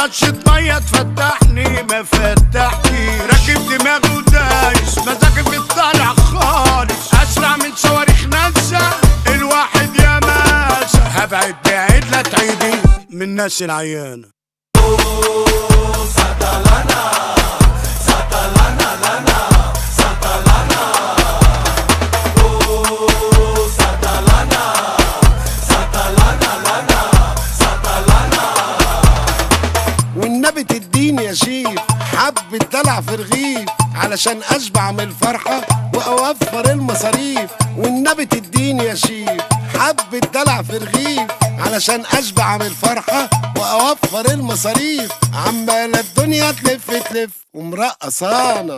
رشة مية تفتحني ما فتحتي. راكب دماغي ودايس، مزاجي في الطالع خالص، أسرع من صواريخ ناسا، الواحد يا ماسا. هبعد بعيد لا تعيدي من الناس العيانة. والنبي تديني يا شيف حبة دلع في رغيف، علشان اشبع من الفرحة واوفر المصاريف. والنبي تديني يا شيف حبة دلع في رغيف، علشان اشبع من الفرحة واوفر المصاريف. عمالة الدنيا تلف تلف ومرقصانة.